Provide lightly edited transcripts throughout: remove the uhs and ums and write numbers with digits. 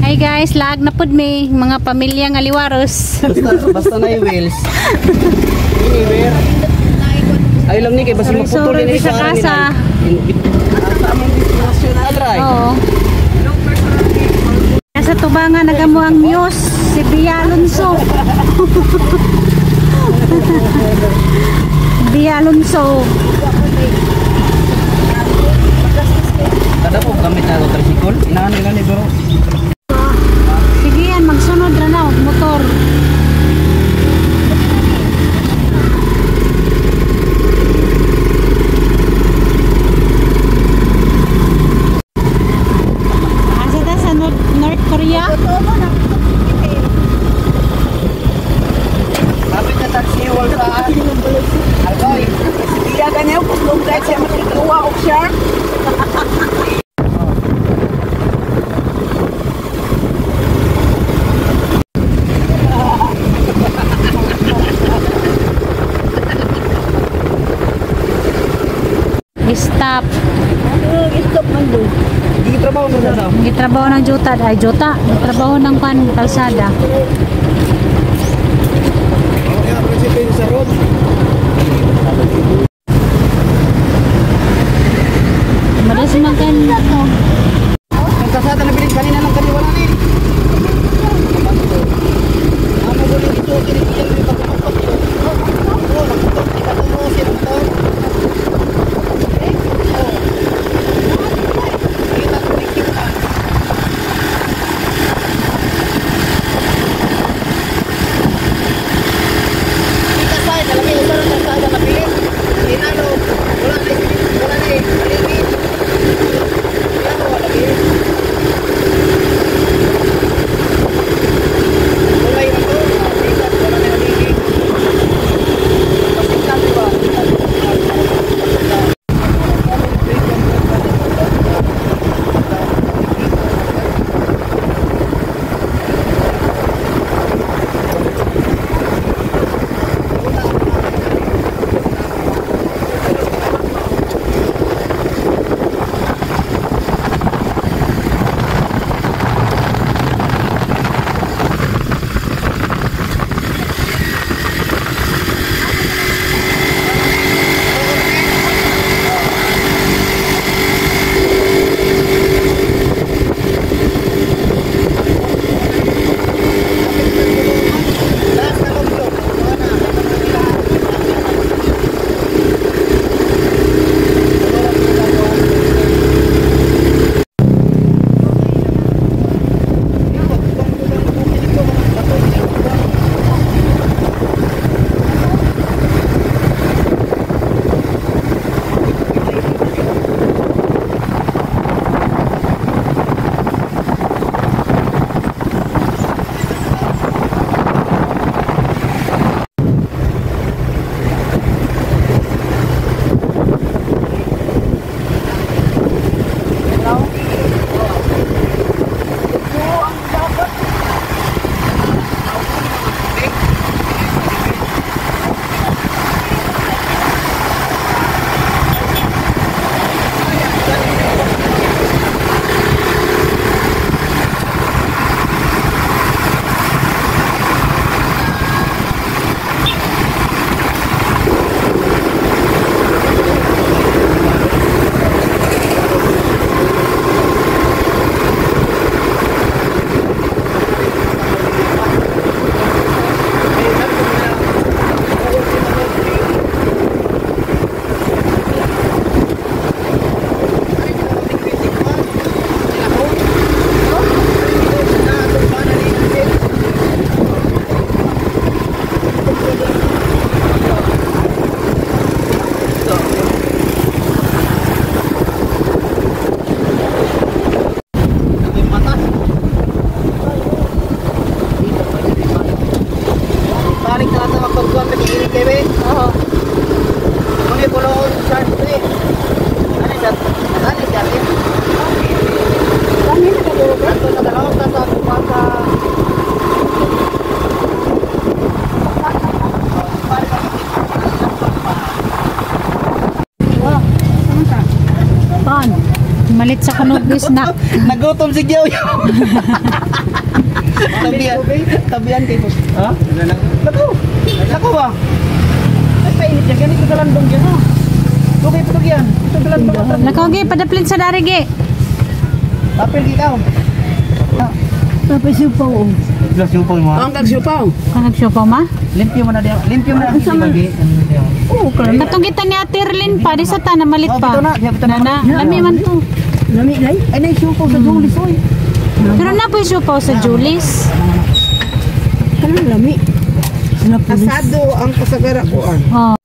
Hi guys, lag na pud mi mga pamilya nga liwaros. Basta na yung wheels. Anywhere. Ay lang ni kay basta Sorry, maputol sorry, ni sa kasa. Sa among destinasyon adray. Oo. Nasa tubangan nagamo ang muse si Bia Alonso. Bia Alonso. Kada po gamit na ito tricycle. Inahan nila ni bro. Sige yan, magsunod ra na og motor. Asa ta sa North Korea? Kapit na taxi wall sa Alcoy. Iya ganyan kuslong dahil siya makikuha og shark. Stop. Stop man do. Di trabaho mo sa. Gitrabaho ng juta, ay juta. Gitrabaho ng pan kalsada. Kaya prinsipe sa road. Madas makan. Ang kasada na bilin kanina lang kani wala ni. Amo guli dito kini diyan dito pagpapag. Oh, nagputok di katulo siya motor. Kita kita. Kita sa lagi usa ra kasada kapili. Inano wala na wala na haligi. Yan wala lagi. Wala yung ito. Kita wala na haligi. Pasignan di ba? Last na luglo. Balik na lang sa magpagkuhan sa kiinig kayo eh. Oo. Ano yung puloon shark ito eh. Ano siya? Ano siya? Kami na kabuo. Ito sa dalawang sa sa Pan. Malit sa kunog snack. Nagutom si Gio. Tabian. Tabian kay boss. Ha? Lako. Lako ba? Ay painit yan ganito sa landong yan ha. Dugay pa yan. Ito sa landong. Lakaw gi padaplin sa dari gi. Apil ikaw. Tapos siupaw. Plus siupaw mo. Ang kag siupaw. Kanag siupaw ma? Limpyo mo na diyan. Limpyo mo na ang bagi. Oo, kala. Katong kita ni Ate Erlin pa, di sa ta na malit Oh, pa. bitaw na, di, bitaw na. Na, lami man to. Lami lay. Ay nay siupaw sa Julis oy. Pero na po yung siupaw sa Julis. Kala lami. Asado ang kasagara ko ah. Oh.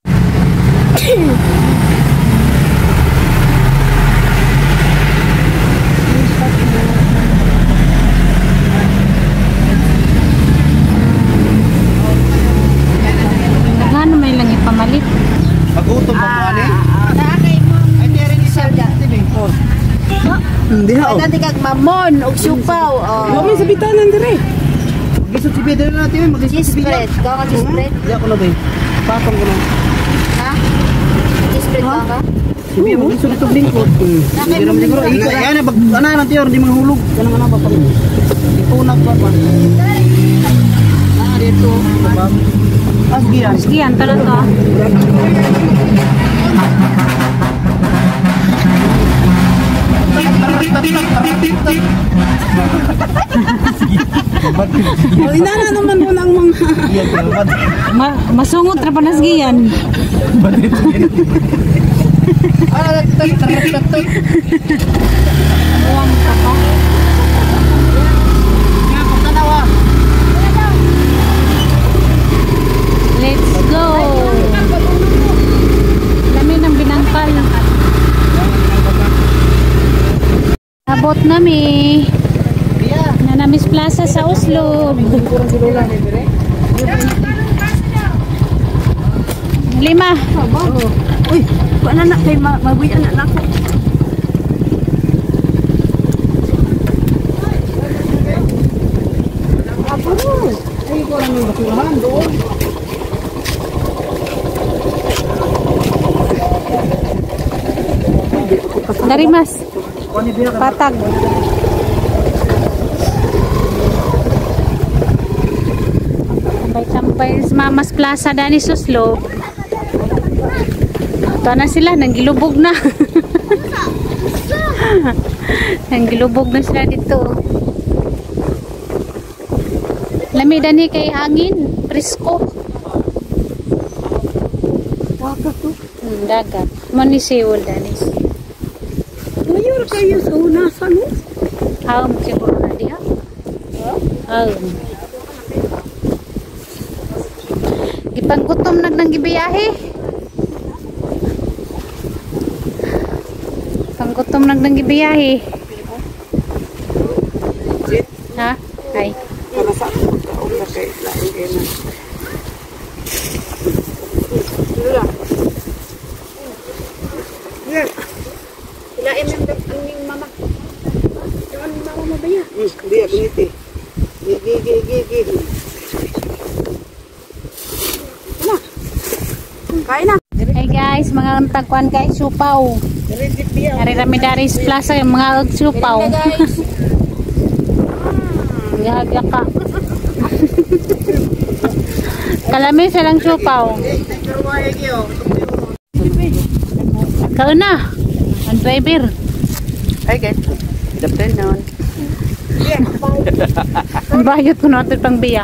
Ngano may lang ipamalit. Magutom pa mo ani. Ay di rin isa dyan. Hindi ha. Dati kag mamon og siupaw. Oh. Mami sa bitanan dire. Gisod si Pedro na natin, magisod Cheese si Pedro. spread. Ikaw ka cheese spread? Di ako na ba? Patong ko na. Ha? Cheese spread ka ka? Sige, magisod itong lingkod. Hindi naman siguro. Yan, pag ano yan, tiyor, hindi manghulog. Kanang ano ba pang ipunag ba pa? Ah, dito. Ah, sige yan. Sige, yan talaga. Oh, inana naman mo ng mga Yan, bad. Masungot ra pa nasgiyan. Ah, tut, tut, tut, tut. Buwang ka pa. Yan, pagtanawa. Let's go. Dami ng binangkal. Abot nami. Nanamis Plaza sa Oslo. Lima. Uy, wala na kay mabuyan na nako. Ay, ko lang yung basurahan doon. Darimas. Patag. Tambay-tambay sa Mama's Plaza dani Suslo. Ito na sila, nanggilubog na. Nanggilubog na sila dito. Lami dani kay hangin, presko. Dagat to. Dagat. Mo ni Seoul danis. Mayor kayo sa unasan mo. Haom siguro na diha. Haom. Gipanggutom nag nang gibiyahe. Panggutom nag nang gibiyahe. Ha? Ay. Para sa akong pagkaon na kay lain kay na. Lula. Yeah. Ilaim yung ang mama. Yung ang mama mo ba yan? Hindi, giniti. Gi, gi, gi, gi. Kain na. Hey guys, mga tagkuan guys, supaw. Ari rami dari sa plaza yung mga og supaw. Guys. Gahagya ka. Kalami silang supaw. Kauna, ang driver. Hi guys. Good afternoon. Ang bayot ko natin pang biya.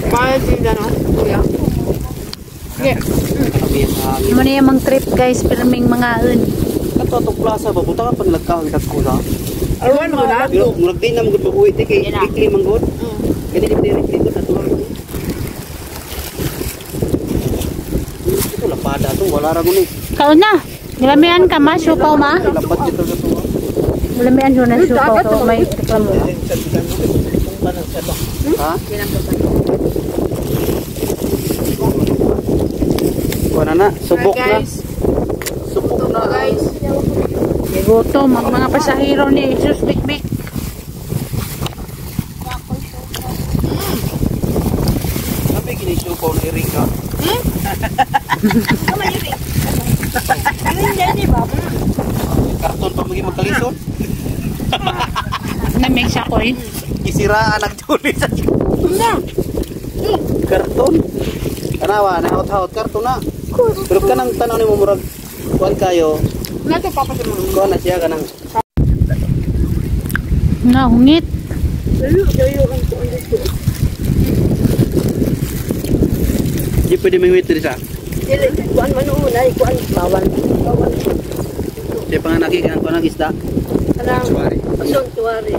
Mahal din ano, kuya. Mo na yung mga trip guys, pirming mga un. Kato atong plaza ba buta ka pag nagkahoy dagko na. Arwan mo na. Pero murag di na magud pag-uwi ti kay weekly man gud. Kani di directly ko sa tulo. Ito lapada to wala ra guni. Kauna, lamian ka ma, supaw ma. Lapat dito sa tuwa. Lamian yun ang supaw ko, may reklamo. Ha? Wala na, subok na. Subok na Guys. Gutom ang mga pasahero ni Jesus Bikbik. Sabi gini supaw na iring ka. Karton pa maging magkalison. Lamig siya ko eh. Isiraan ang tuli sa karton. Tanawa, nahaot-haot karton na. Pero kanang tanaw ni mo murag kuan kayo. Nato papa sa mga. Kuan na siya kanang Nga, hungit. di pwede mingwit diri sa. Dili kuan man una, kuan bawal. Bawal. Di panganaki kanang kuan ang isda. Kanang Sanctuary.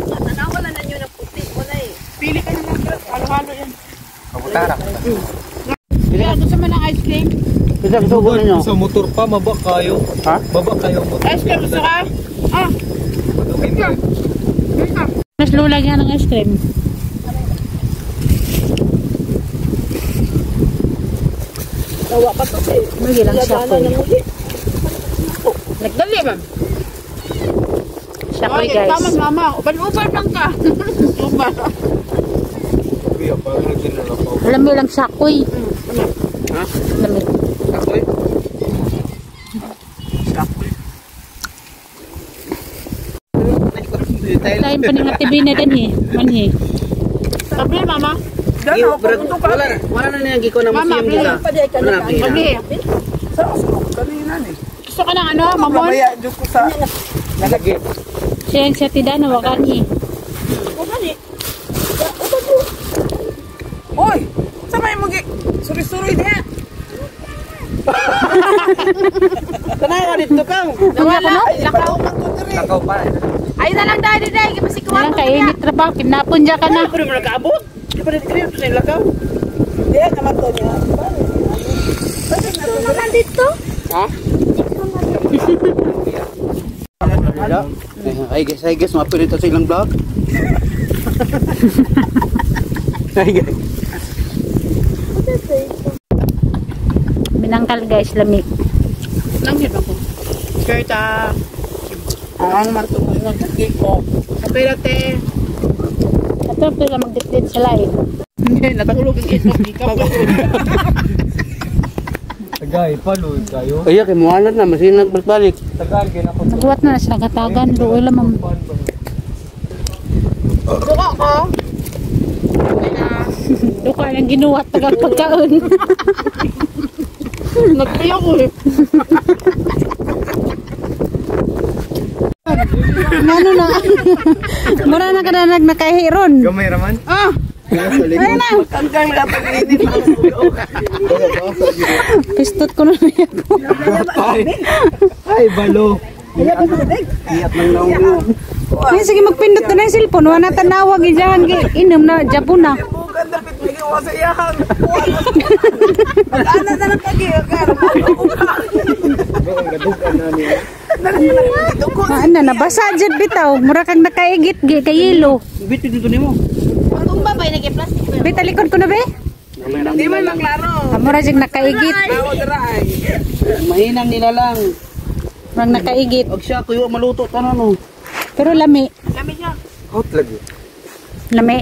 Tanawa na ninyo na puti wala eh. Pili ka na lang. Halo-halo yan. Kabutara. Kaya gusto mo ng ice cream? Bisa gusto ko ninyo. Sa motor pa, maba kayo. Ha? Baba kayo ang motor. Ice cream gusto ka? Ah, Mas lula yan ng ice cream. Gawa pa to eh. May lang siya ko eh. Nagdali man. Siya ko eh, guys. Tama mama. Uban-uban lang ka. Uban. Alam mo lang siya ko eh. Ha? Lamig. Akoy. Time pa ni nga TV na din eh. Manhi. Sabi mama. Wala wala na niya giko ng Mama, museum gila. Wala na pila. Sabi. Gusto ka ng ano, mamon? Siya yung siya tida na wakan eh. Uy! Sabay mo gi... Suri-suri diha. Tanawa dito kang. Nawala. Lakaw. Lakaw pa. Ay na lang dahil dahil. Pasikuan Walang kainit trabaho. Kinapon dyan ka na. Pero mo nakaabot. Di pa dito kaya sa lakaw. Diha naman to niya. Dito. Ha? Ay guys, mapili ito sa ilang vlog. Ay guys. Binangkal guys, lamig. Langhit ako. Kerta. Ang marto ko ng kiko. Kapirate. Ito pila magdikdit sila eh. Hindi, natulog ang ito. Ikaw. Tagay, paloy kayo. Ay, kay muhalat na masinag balik. Tagal, ginako. Nagwat na sila katagan. Luoy lamang. Buka ko. Duka lang ginuwat tagal pagkaon. Nagpiyo ko eh. Ano na? Mura na ka na nagnakahiron. Gamay raman. Ah! Ayun na. Hanggang dapat init. Pistot ko na niya ko. Ay, balo. Iyat lang naong mo. Ay, sige magpindot na na yung cellphone. Wala na tanawag. Ijahan. Inom na. Japo na. Bukan dapat may gawa sa iyahan. Mag-ana na lang kagi. Ano na? Nabasa dyan bitaw. Mura kang nakaigit. Kayelo. Bit dito nimo. Bitalikod ko na be. Di man maklaro. Mura dyan nakaigit. Ako dara ay. Mahinang nila lang. Murang nakaigit. Og siya kuyo maluto tanan no. Pero lami. Lami siya. Hot lagi. Lami.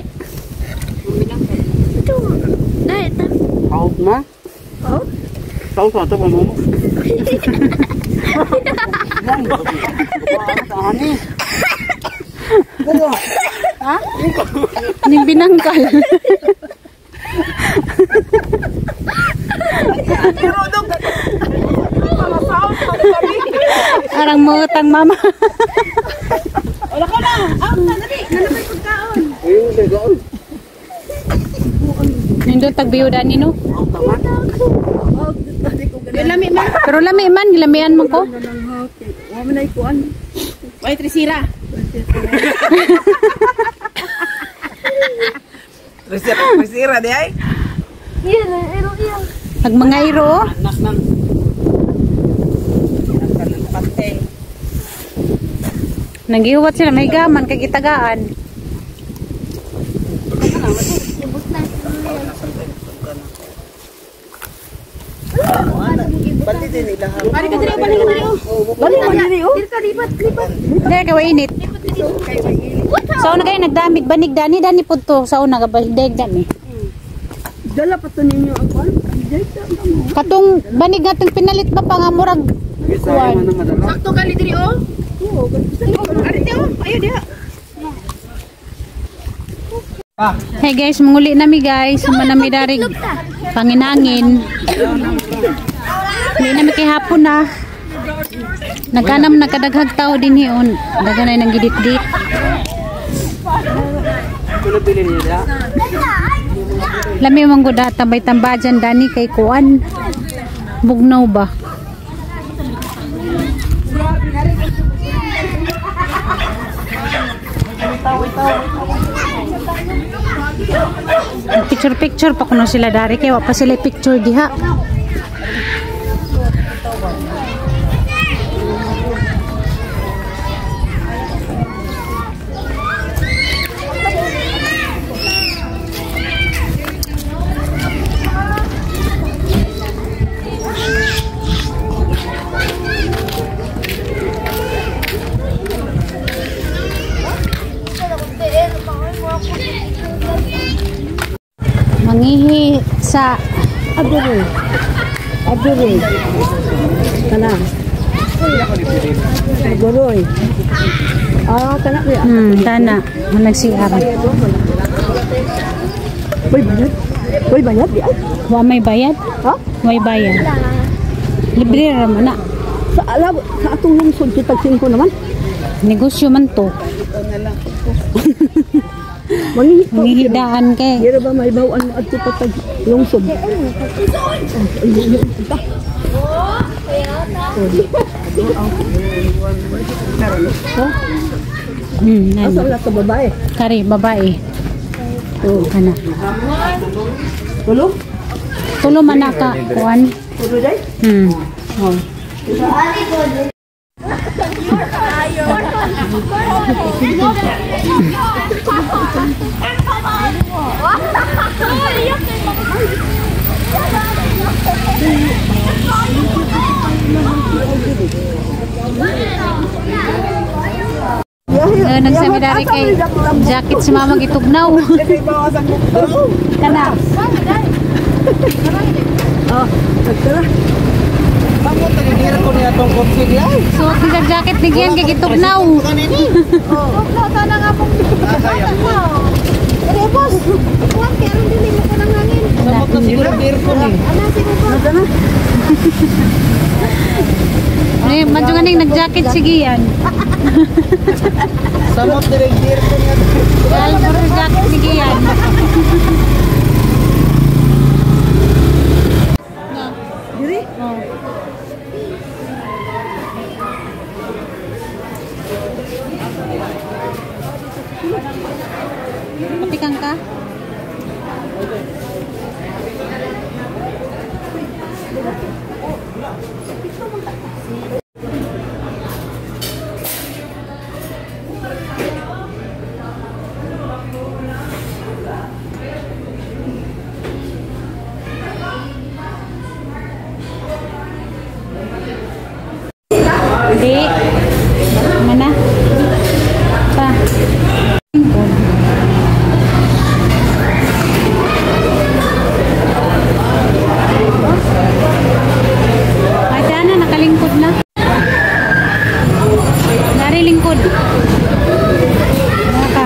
Out na. Out? Sao sa to mo? Ani. Ning binangkal. Pero dong. Arang mutang mama. Wala ka na. Out na dali. Nanapay pagkaon. Ayun sa goal. Nindot tagbiyuda ni no. Lami man. Pero lami man, gilamian man ko. Ay, trisira. Trisira, di ay? Pag mga iro, Anak nang. nagihuwat sila may gaman kay gitagaan. Balik ka diri, balik ka diri. Balik ka diri, oh. Hindi ka init. Sa una kayo nagdamig banig dani dani pud to sa una ka deg dami. Dala pa to ninyo ang kuan. Katong banig natong pinalit ba pa nga murag kuan. Sakto kali diri, oh. Ari, oh. Kayo diha. Hey guys, manguli nami guys. Manami dari panginangin. Uli nami kay hapon na. Nagkanam nagkadaghag tao din hiyon. Dagan ay nang gidit-dit. Lami man gud tambay tambajan dani kay kuan. Bugnaw ba? Picture picture pa kuno sila dari kay wa pa sila picture diha. Mangihi sa Adore. Adore. Kana. Adore. Ah, kana kuya. Tana, nag-CR. Uy, bayad. Uy, bayad di ay. Wa may bayad? Ha? May bayad. Libre ra man na. Sa alab sa atong lungsod kitag 5 naman. Negosyo man to. Mangihi ko. Mangihidaan kay. Dira ba may bawaan mo adto patag lungsod? Ha? Asa wala ka babae? Kari babae. Oh. Kana. Tulo? Tulo man na ka kuan. Tulo day? Oh. Nagsabi dari kay jacket si mama gitugnaw. Kana. Ah, tara. Pamot tagidir ko niya tong kotse di ay. Suot ni sa jacket ni Gian kay gitugnaw. Tugnaw sana nga pong Ere boss, kuan kay aron dili mo ko nang hangin. Samot na siguro aircon eh. Ana siguro. Eh, madyo nga ning nag-jacket si Gian. Samot na rin aircon niya. Alvaro jacket ni Gian. Diri? Oh. Patikang ka? Di. Mana? Pa. Ay, dana, nakalingkod na. Dari lingkod. Naka.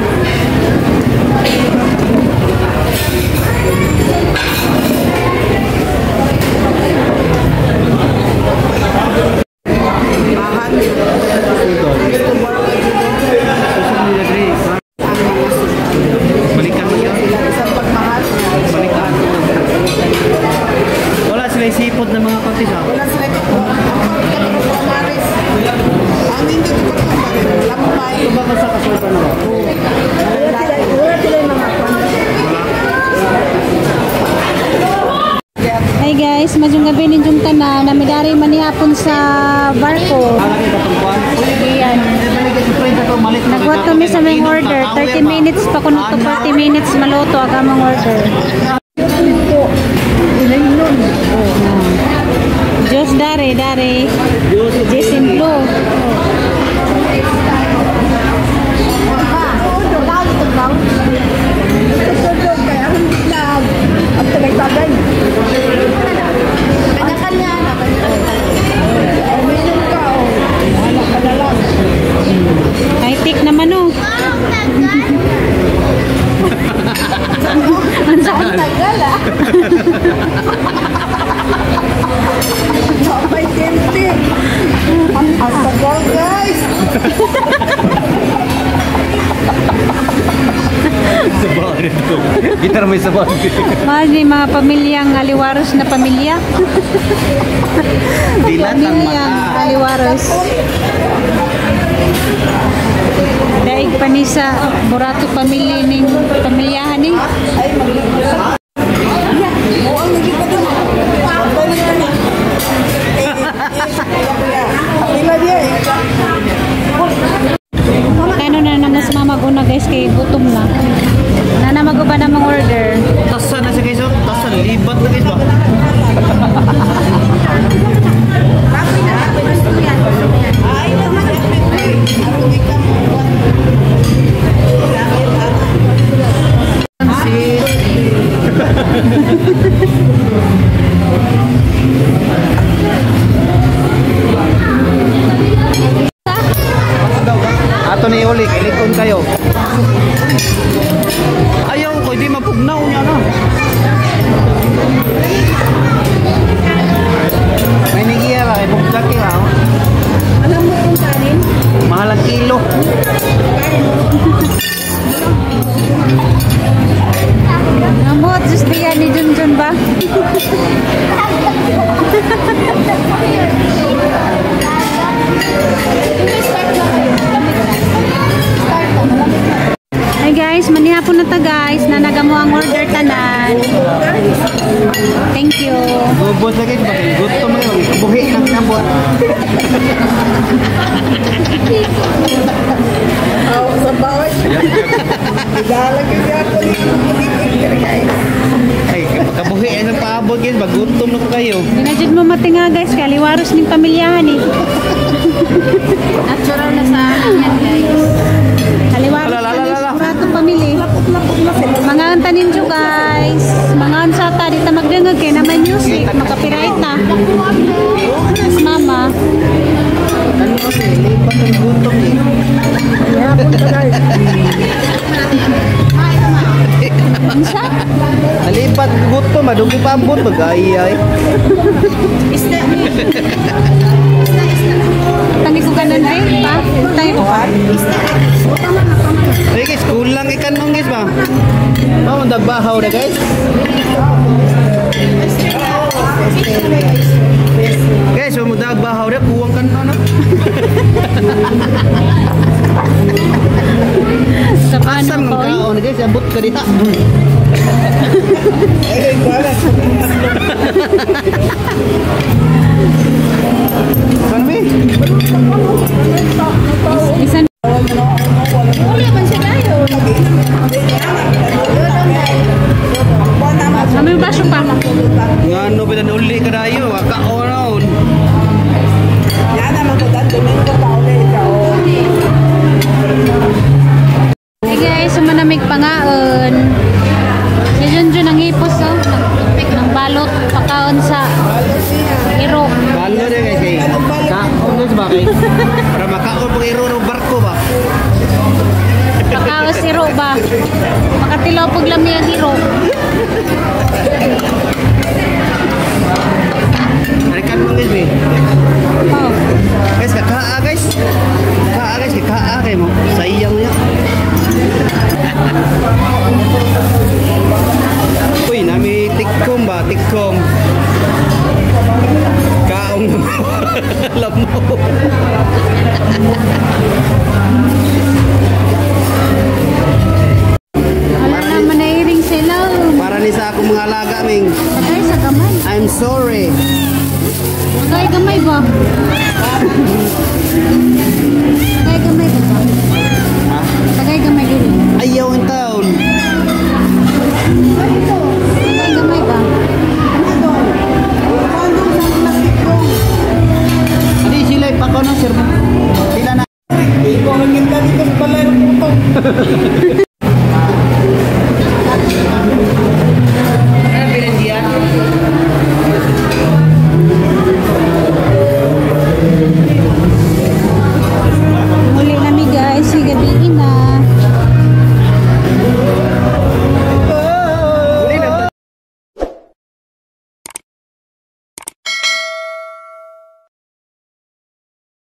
Balikan. Wala sila isipod ng mga kotis ah. Wala sila ang hindi ko lampay. Ito ba sa kasultan na ba? Wala sila mga kwan. Hey guys, madyong gabi ninyong tanan. Namidari manihapon sa barko. Ayan. Nagwat kami sa aming order. 30 minutes pa kuno to 40 minutes maluto ang among order. Diyos dare, dare. Diyos in blue. Ang tagay-tagay. Kanya-kanya na. Uminom ka, oh. Anak ka na lang. High-tech naman ano? Ang saan? Tagal ah. May tempe. Ang tagal, guys. Sa ito. Gitar may sa bagay. Mahal ni mga pamilyang aliwaros na pamilya. Dilat ang Pamilyang mata. aliwaros. Daig pa ni sa Burato pamilya ning pamilyahan ni. Ay, maglingkod. Oo, ang naging pa doon. Balik ka na. Eh, Apila niya eh. Kano na naman sa mama guna guys kay gutom na. Nana maguba na mga order. Tasa na siya guys. Oh. Tasa libat na guys ba? Ay, naman. Ay, ka mo. Ato na iuli, kilikon kayo. Ayaw ko, hindi mapugnaw niya na. May nigiya ba? May bugkaki ba? Oh. Alam mo kung kanin? Mahal ang kilo. Amot, just diyan ni Junjun ba? Hi guys, manihapon na ta guys. Nanagamo ang order tanan. Thank you. Bubos na guys, bakit gutom na yun. Buhi ng nabot. Ako sa bawat. Ilalagay niya ako dito. Guys. Ay, pagkabuhi ay ng paabot guys, magutom na ko kayo. Di na jud mo matinga guys, kaliwaros ning pamilyahan eh. Natural na sa amin yan, guys. Kaliwaros Ala, ala, na ala, ala. Burato pamilya. Lapot-lapot na sila. Mga antanin nyo guys. Mga ansa ta, di ta magdangag kay naman music, makapiright na. Mas mama. Ano kasi, lipat ng gutom eh. Unsa? Nalipat gutom, madugay pa ambot, mag-ay ay. Isda. Tangi ko ganan ay pa. Tayo ko pa. Ay guys, kulang ikan nung guys ba? Mao dagbahaw na guys. Guys, mo dagbahaw na kuwang kan ano? Sa paano Asam ko? ng kaon guys, abot ka dita. Eh, wala. Ano be? Bisan Wala man siya tayo. Mami baso pa. Ngano ba uli ka dayo? Kaon naon. Yan naman ko dahil Domingo pa ulit ikaw. Hey guys, sumanamig pangaon. Si Junjun ang hipos oh. Ng balot pakaon sa iro. Balo na guys kay. Kaon guys ba kay? Para makaon pag iro ng barko ba? Pakaos iro ba? Makatilaw pag lami ang iro. Harikan mo guys be. Oh. Guys, kakaa guys. Kakaa guys, kakaa kay mo. Sayang niya. Uy, nami tikom ba? Tikom. Kaong lamo. Wala naman nairing sila. Para ni sa akong mga alaga, ming. Tagay sa gamay. I'm sorry. Tagay gamay ba? Tagay gamay ba? Ha? Tagay gamay dili. Ayaw in town. Tagay gamay ba? Hindi sila ipakaw ng sir. Sila na. Ikaw ang kita dito sa balay ng puto.